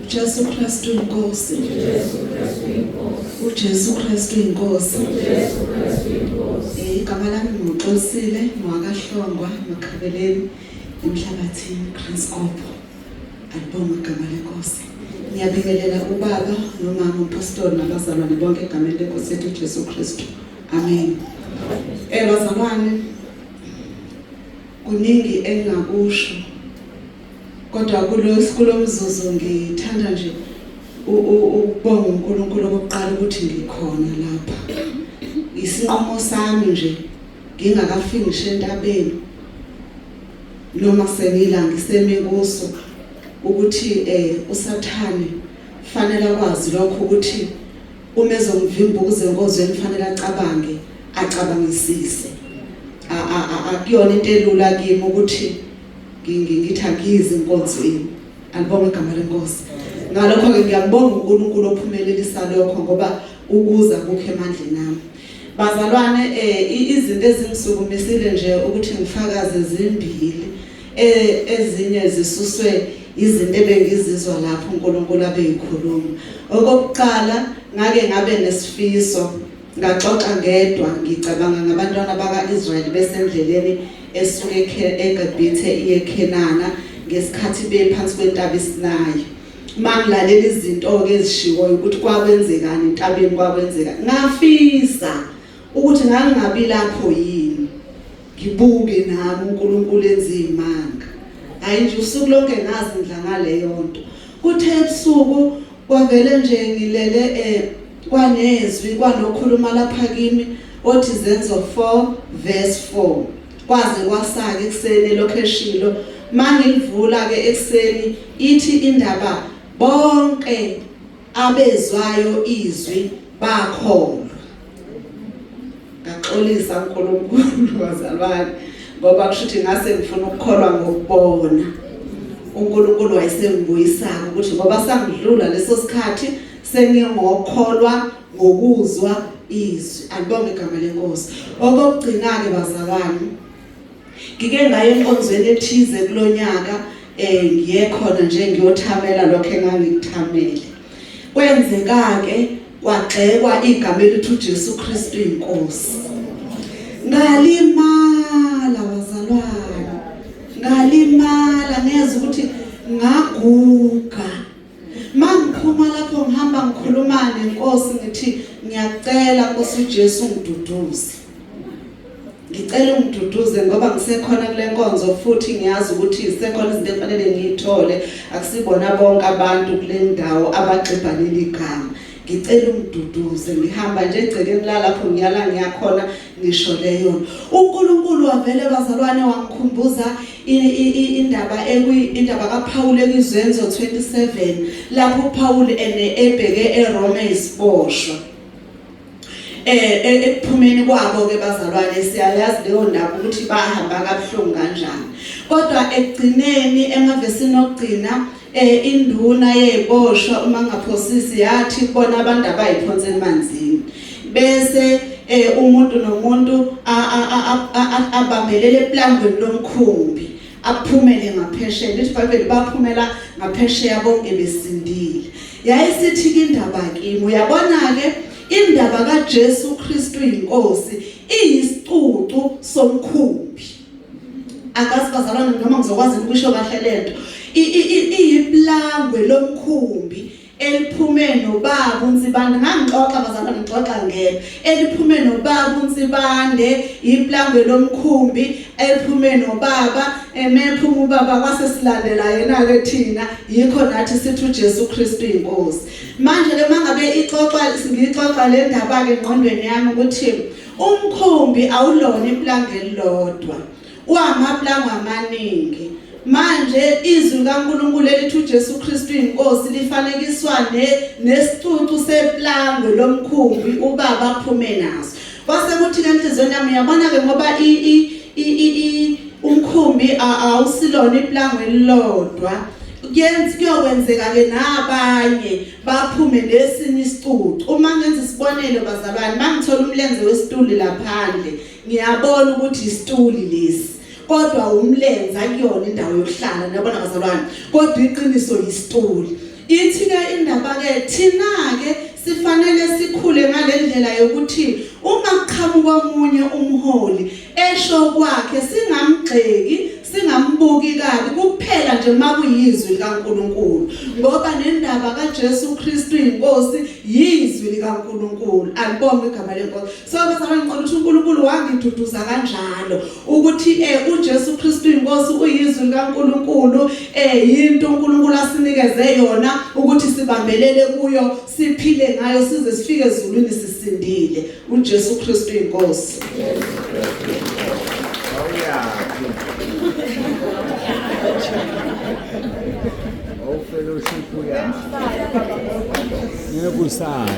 Jesu Kristu inkosi. UJesu Kristu inkosi. Igama lami nguXolisile ngwakaHlongwa Makhabeleni emhlabathini Kranskop. Alibongwe igama lenkosi. Ngiyabingelela ubaba nomama umpostoli nabazalwane bonke egameni lenkosi yethu uJesu Kristu. Amen. Bazalwane kuningi engingakusho kodwa kulomzuzu ngithanda nje ukubonga uNkulunkulu okokuqala ukuthi ngikhona lapha. Isinqumo sami nje ngingakafiki ngisho entabeni noma sengila ngisemi kuso ukuthi uSathane fanele akwazi lokho ukuthi uma ezongivimba ukuze enkonzweni fanele acabange acabangisise. Akuyona into elula kimi ukuthi ngithi angizi enkonzweni. Alibonge igama lenkosi. Ngalokho ke ngiyambonga uNkulunkulu ophumelelisa lokho ngoba ukuza kukho emandleni ami. Bazalwane izinto ezingisukumisile nje ukuthi ngifakaze zimbili, ezinye zisuswe izinto ebengizizwa lapho uNkulunkulu abeyikhuluma. Okokuqala ngake ngabe nesifiso ngaxoxa ngedwa ngicabanga ngabantwana bakaIsrayeli besendleleni esuke eGibhithe iye eKhenana ngesikhathi bephansi kwentaba iSinayi. Mangilalela izinto ke ezishiwoyo ukuthi kwakwenzekani entabeni kwakwenzeka, ngafisa ukuthi ngangingabi lapho yini ngibuke nami uNkulunkulu enza izimanga. Hayi nje usuku lonke ngazindla ngaleyo nto. Kuthe ebusuku kwavele nje ngilele kwanezwi kwanokhuluma lapha kimi othi Zenzo 4 verse 4. Kwaze kwasake ekuseni lokho eshilo. Mangilivula ke ekuseni ithi indaba bonke abezwayo izwi bakholwa. Ngaxolisa uNkulunkulu bazalwane ngoba kusho ukuthi ngase ngifuna ukukholwa ngokubona. uNkulunkulu wayesengibuyisa ukuthi ngoba sangidlula leso sikhathi sengingokholwa ngokuzwa izwi. Alibonge igama lenkosi. Okokugcina ke bazalwane, ngike ngaye enkonzweni ethize kulonyaka, ngiye khona nje ngiyothamela lokho engangikuthamele. Kwenzeka ke kwagxekwa igama elithi uJesu Kristu inkosi. Ngalimala bazalwane, ngalimala ngezwe ukuthi ngaguga. Mangiphuma lapho ngihamba ngikhuluma nenkosi ngithi ngiyacela Nkosi uJesu ungiduduze. Ngicela ungiduduze ngoba ngisekhona kule nkonzo futhi ngiyazi ukuthi sekhona izinto ekufanele ngiyithole. Akusibona bonke abantu kule ndawo abagxibha leli gama. Ngicela ungiduduze. Ngihamba nje egcekeni la lapho ngiyala ngiyakhona ngisho leyo. uNkulunkulu wavele bazalwane wangikhumbuza indaba indaba kaPaul ekuzenzo 27 lapho uPaul ene ebheke eRome isiboshwa. Ekuphumeni kwabo ke bazalwane siyayazi leyo ndaba ukuthi bahamba kabuhlungu kanjani. Kodwa ekugcineni emavesini okugcina induna yeziboshwa uma ngaphosisi yathi kubona abantu abayiphonse emanzini. Bese umuntu nomuntu abambelele eplangweni lomkhumbi aphumele ngaphesheya. Lithi iBhayibheli baphumela ngaphesheya bonke besindile. Yayisithi ke indaba kimi, uyabona ke indaba kaJesu Kristu inkosi iyisicucu somkhumbi. Akazi bazalwane noma ngizokwazi ukusho kahle lento. Iyiplangwe lomkhumbi eliphume nobaba uNsibande. Ngangixoxa bazalwane ngixoxa ngelo eliphume nobaba uNsibande, iplangwe lomkhumbi eliphume nobaba. Emephuma ubaba kwase silandela yena ke thina, yikho nathi sithi uJesu Kristu inkosi. Manje ke mangabe ixoxa ngixoxa le ndaba ke engqondweni yami ukuthi umkhumbi awulona iplangwe elilodwa, wamaplangwe amaningi. Manje izwi kaNkulunkulu elithi uJesu Kristu inkosi lifanekiswa nesicucu seplangwe lomkhumbi ubaba aphume naso. Kwase kuthi ke enhliziyweni yami uyabona ke ngoba umkhumbi awusilona iplangwe elilodwa, kuyokwenzeka ke nabanye baphume nesinye isicucu. Uma ngenza isibonelo bazalwane, mangithola umlenze wesituli laphandle ngiyabona ukuthi isituli lesi, kodwa umlenze akuyona indawo yokuhlala, niyabona bazalwane, kodwa iqiniso yisituli. Ithi ke indaba ke thina ke sifanele sikhule ngalendlela yokuthi uma kuqhamuka omunye umholi esho kwakhe singamgxeki singambuki kabi kuphela nje makuyizwi likaNkuluNkulu ngoba nendaba kaJesu Kristu inkosi yizwi likaNkuluNkulu alibonge igama lenkosi so bazalwane ngicela ukuthi uNkulunkulu wangiduduza kanjalo ukuthi eh uJesu Kristu inkosi uyizwi likaNkuluNkulu eh yinto uNkulunkulu asinikeze yona ukuthi sibambelele kuyo siphile ngayo size sifike ezulwini sisindile uJesu Kristu inkosi Awufellowship uyaphi? Ngeke usale.